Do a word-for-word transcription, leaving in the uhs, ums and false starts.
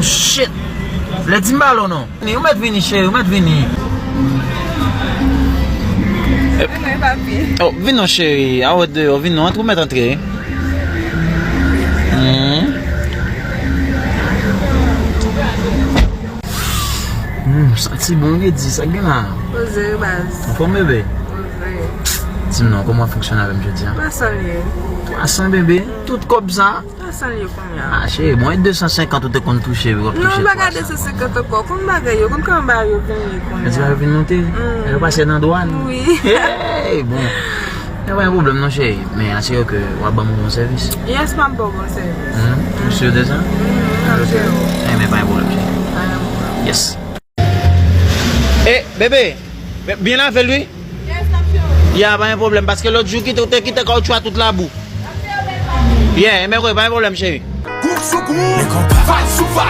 Shit! Lè di m ba lò non. Ou mèt vini, cheri, ou mèt vini. Mwen, papi. Oh, vin non, cheri. A wè deyò, vin non. Antre, ou mèt antre. Hmm. Hmm, santi bon, Lady, sa k gen la? Poze, baz. Anfòm, bebe? Poze. Di m non, kòman w fonksyone avè m jodi a? Twa san l ye. Twa san, bebe? Tout kòb sa? Twa san l ye kounye a. Ah, cheri, bon, e de san senkant ou te konn touche, epi w ap touche twa san. Non, m pa ka de san senkant ankò. Konn bagay yo, konn kòman bagay yo vin ye kounye a. Yo di bagay yo vin monte? Yo pase nan dwàn? Wi. Hey, bon. Nan pa gen pwoblèm non, cheri. Men asire w ke w ap ban m yon bon sèvis. Yes, m ap ba w bon sèvis. Hmm? Ou si de sa? Hmm, m ap jere w. Eh, men pa gen pwoblèm, cheri. Pa gen pwoblèm. Yes. Eh, bebe, byen lave l, wi. Yes, m ap jere w. Ya, pa gen pwoblèm, paske lòt jou kite, ou te kite kawotchou a tout labou. Yeah, men kwe, pa gen pwoblèm, cheri. Gwoup sou gwoup, vag sou vag.